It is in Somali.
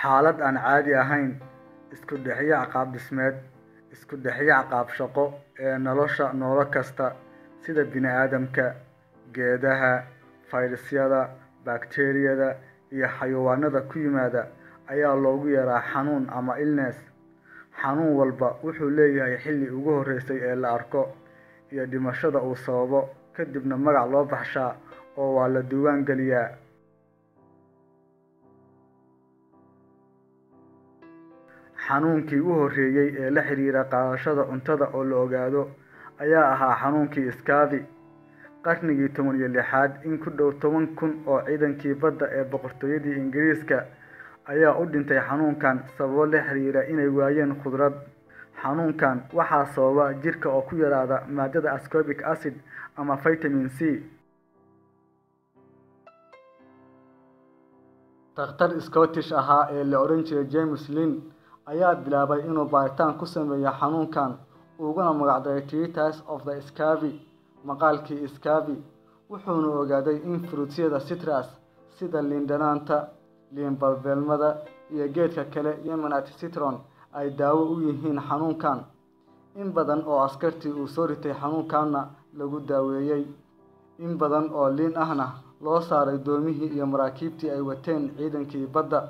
Xaalad aan caadi ahayn, isku dhexyaac qaab dhismeed, isku dhexyaac qaab shaqo ee nolosha noole kasta sida bini'aadamka, geedaha, fayrasyada, bakteeriyada iyo xayawaanada ku yimaada ayaa loogu yeeraa xanuun ama illness. Xanuun walba wuxuu leeyahay xilli ugu horreysay ee la arko iyo dhimashada uu sababo, kadibna magac loo baxshaa oo waa la diiwaan geliyaa. Xanuunkii u horreeyay ee la xiriira qaadashada cuntada oo la ogaado ayaa ahaa xanuunkii Scurvy. Qarnigii 16aad, in ku dhow 10,000 oo ciidankii badda ee Boqortooyadii Ingiriiska ayaa u dhintay xanuunkan sababo la xiriira inay waayeen khudrad. Xanuunkan waxaa sababa jirka oo ku yaraada maadada ascorbic acid ama faytamiin C. Takhtar Scottish ahaa ee la odhan jiray James Lind ayaa bilaabay inuu baaritaan ku sameeyo xanuunkan, uguna magac daray Treatise of the Scurvy, Maqaalkii Scurvy, wuxuuna ogaaday in fruityada citrus sida liin dhanaanta, liin balbeelmada iyo geedka kale Yemenite citron ay daawo u yihiin xanuunkan. In badan oo askartii uu soo ritay xanuunkanna lagu daaweeyay, in badan oo liin ahna loo saaray doomihii iyo maraakiibtii ay wateen ciidankii badda.